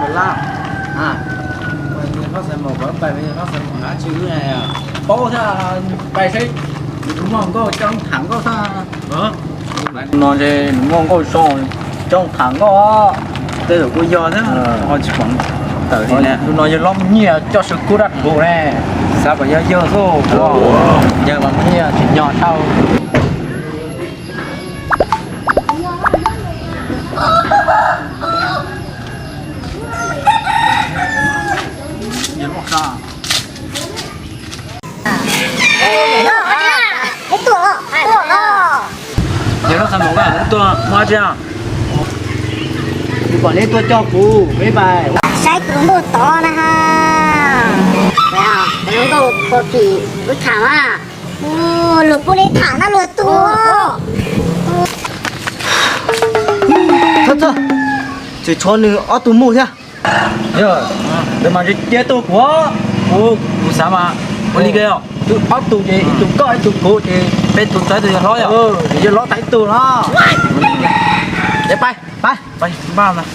Laj, a, noj xav maum, pais noj xav maum na, tsis paub thiab, pais seb, nws muaj nkauj coob tham nkauj xwb. Tus no ces nws muaj nkauj zoo, coob tham nkauj, tej zaum kuj yog thiab. Ho tsis pom tawm li na. Tus no yog Lob Nyiaj coj sawv kub dab rhuv ne, xav kom yog yawg xwb, yawg mas Nyiaj tsis nyo dhau. Yog lub qhov muag tuaj muab tsi, kuv kom neb tuaj coj kuv peb pais saib tus hluas nkauj tod na ha. Tus hluas nkauj puag tim wb tham mas, luag pub neb tham na luag tuag. Txhob, txhob, tseem tshuav nws ob tug mus thiab. Yog, ntawd mas cia tuaj kuv, kuv, kuv xav mas ua li ko, ob tug ces ib tug koj ib tug kuv ces peb tug txais tus yog hlob yom, yog hlob txais ib tug no. Ces pais, pais, pais npaj ntag.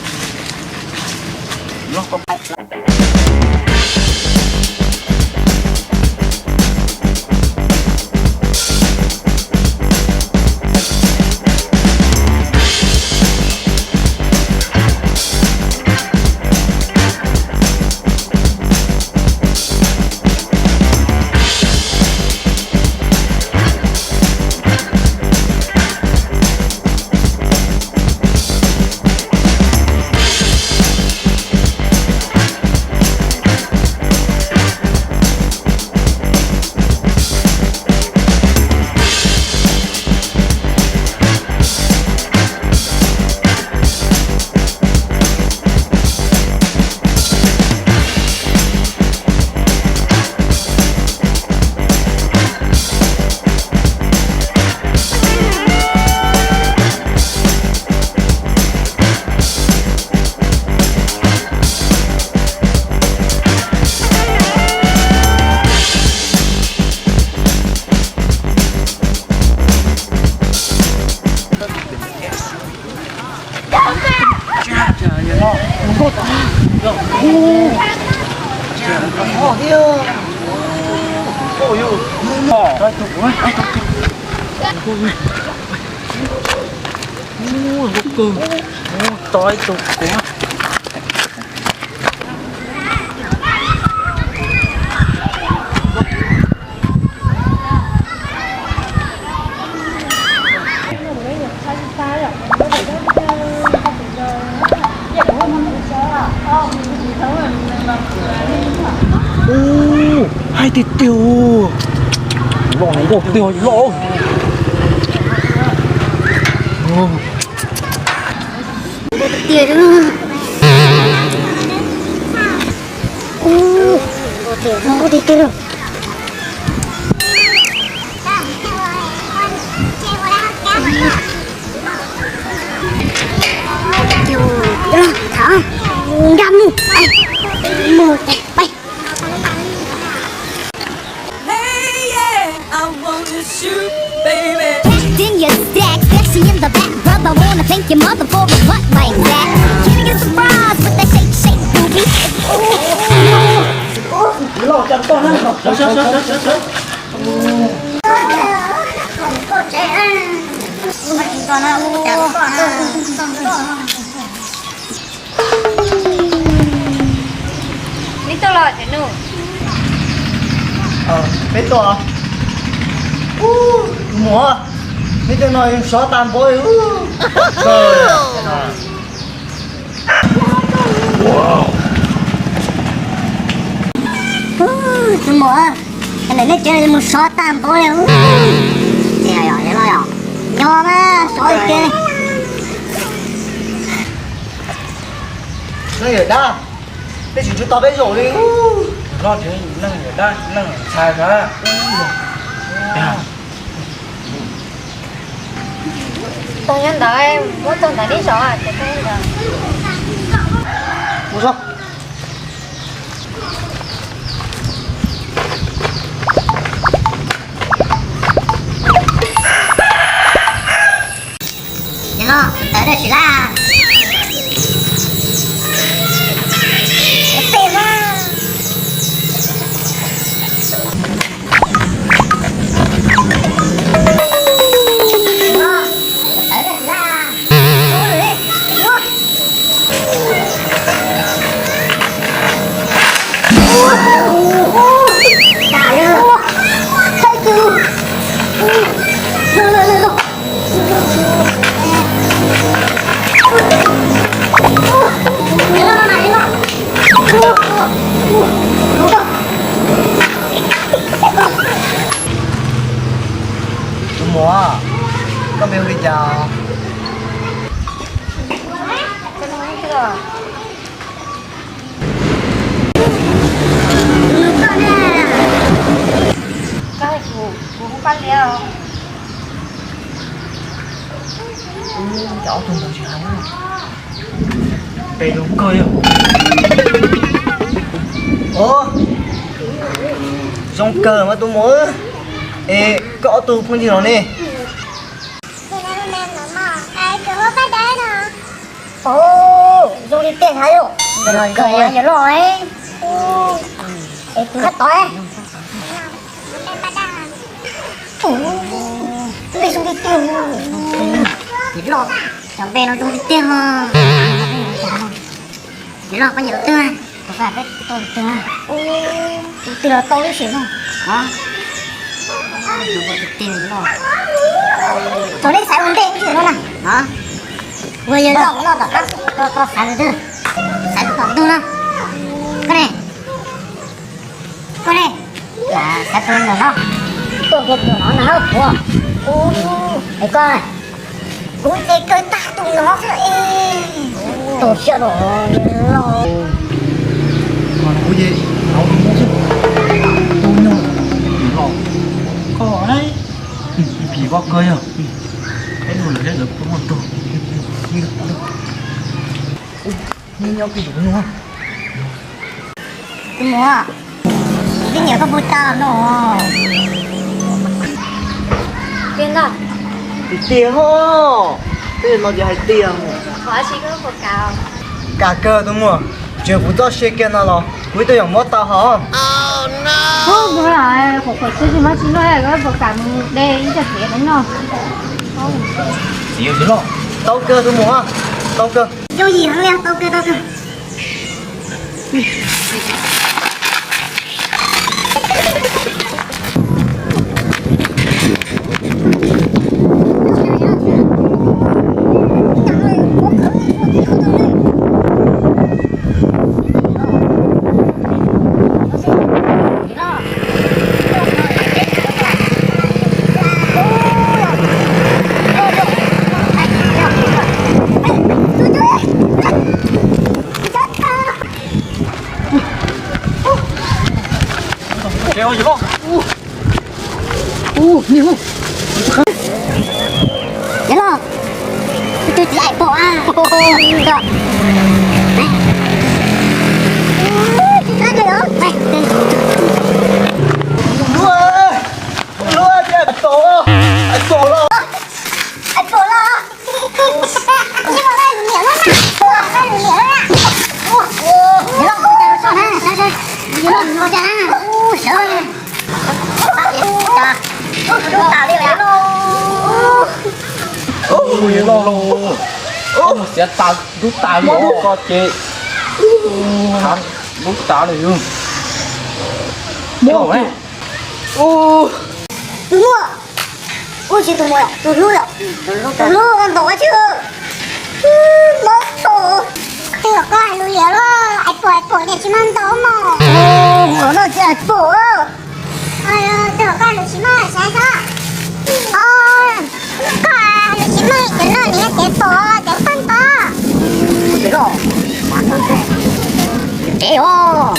Ub, ub, ub, tau ib tug kuv. Ub, haib tiag tiag. Loj nkauj tiag loj. Tiag. Ub, nkauj tiag tiag. Thảo, nkam nu. Mus, pais. Then you stack sexy in the back, brother. Wanna thank your mother for a butt like that. Can I get some fries with that shake, shake, booty? Neb tuaj los cov nus? Peb tuaj. Mus, neb tej no sov tag npaum li. Tus muam, neb cov mus sov tag npaum li. Nyob mas sov li ke. Neeg yawm dab, peb tsis ntsib tau peb zaum li. Neeg yawm dab, neeg ntxhais sav. Tau nyob ntawd, muab tau ntawd neb zov. Ces no tawm dab tsi laj? Peb zoo kawg yog. Ov, zoo kawg mas tus muam. Es koj ob tug phooj ywg no ne? Ov, zoo li tiag thiab yom. Yog loj, es kuv nqa tod. Ub, npe zoo li tiag. Yog loj, cov npe no zoo li tiag. Yog loj, koj nyiam tus twg? Tus twg los tau ib sim no. Tau nej xaiv ua ntej ib sim no na. Ua yog loj, loj tom qab, koj xaiv tus twg? Xaiv tus tom ntug no. Koj ne? Koj ne? Xaiv tus no no. Tuaj kiag tus no na puas? Es koj, kuv ces kawg tag tus no xwb. Tus siab los los. Kuv ces tau tus no xwb. Tus no los. Koj ne? Phim koj kawg yog. Peb mus lawm thiab lawv puas muaj tug. Nyob nyob koj tus no. Tus muam, twb nyiam koj puas tau no. Tiag tiag ho, tej no ces hais tiag. Kam kawg tus muam, tseem kuv txoj sia kiag no los kuv twb yuav muab tau hos. Ub, kuv lam qhuav qhuav xwb tsis muab tsis noj, koj puas kam mus de ib co txiv no? Txiv yog loj, tau kawg tus muam, tau kawg. Yooj yim heev li, tau kawg, tau kawg. Yog los, tus txiv aim pom a. Luag, luag, aim pom, aim pom los, aim pom los. Xiav tas dub tas li koj ces, dub tas li. Tus muam, ub, tsis tus muam, tus hlub yom, tus hlub ntaus ua tsi. Mob txo, twb kom koj hais lus liam los, aim pom aim pom tias tsis muaj ntau mog. Ua no tsis aim pom. Twb kom koj hais lus tsis muaj xav xwb. Koj hais lus tsis muaj cov no nws tias pom tias pheej pom. Tsev os.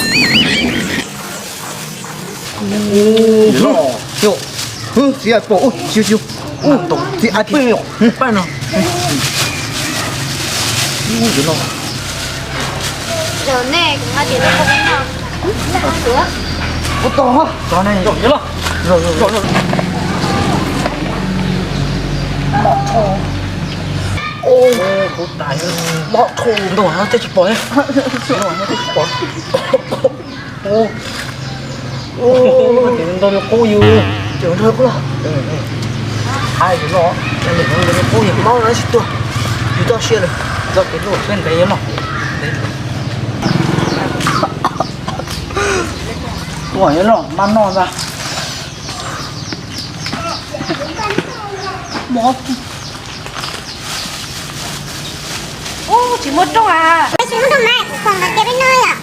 Txiv aim pom, txiv, txiv aim pom, pab no. Ua tau, tso ne, los, los, los. Mob dhau ntau thiab tsis pom thiab. Ntau li qub yus. Ces nrog qub los. Hais yus no, ntau li qub yus mob no tsis tuag. Yus txoj sia lawm. Txoj kev luaj siab ntev yus no. Tuaj yus no mas noj ntag. Mob. Ub, tsis muaj rooj a. Tsis muaj rooj mas kuv foom los cia peb noj yom.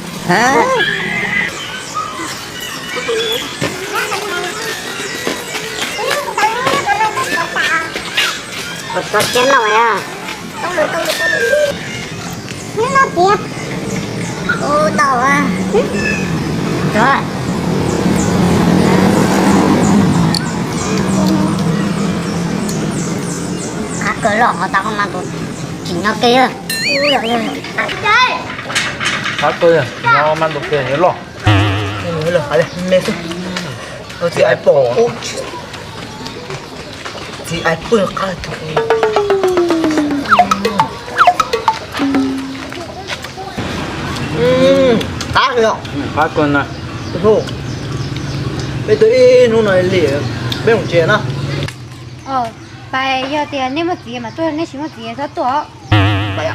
Tso siab noj na. Noj tiag. Ub, tau a. Qab kawg los ho tau koj mas tus tsim nyog kev. Qab kawg, nyob maj ntu kiag yuav loj. Txiv aiv pom, txiv aiv pw qab. Qab kawg, qab kawg na. Peb tuaj ib hnub no li, peb mus tsev na. Pais, yog tias nej muaj txiv mas tuaj, nej tsis muaj txiv txhob tuaj. Pais,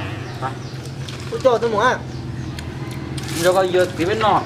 ua coj tuaj mus. Nrog koj yug txiv peb noj.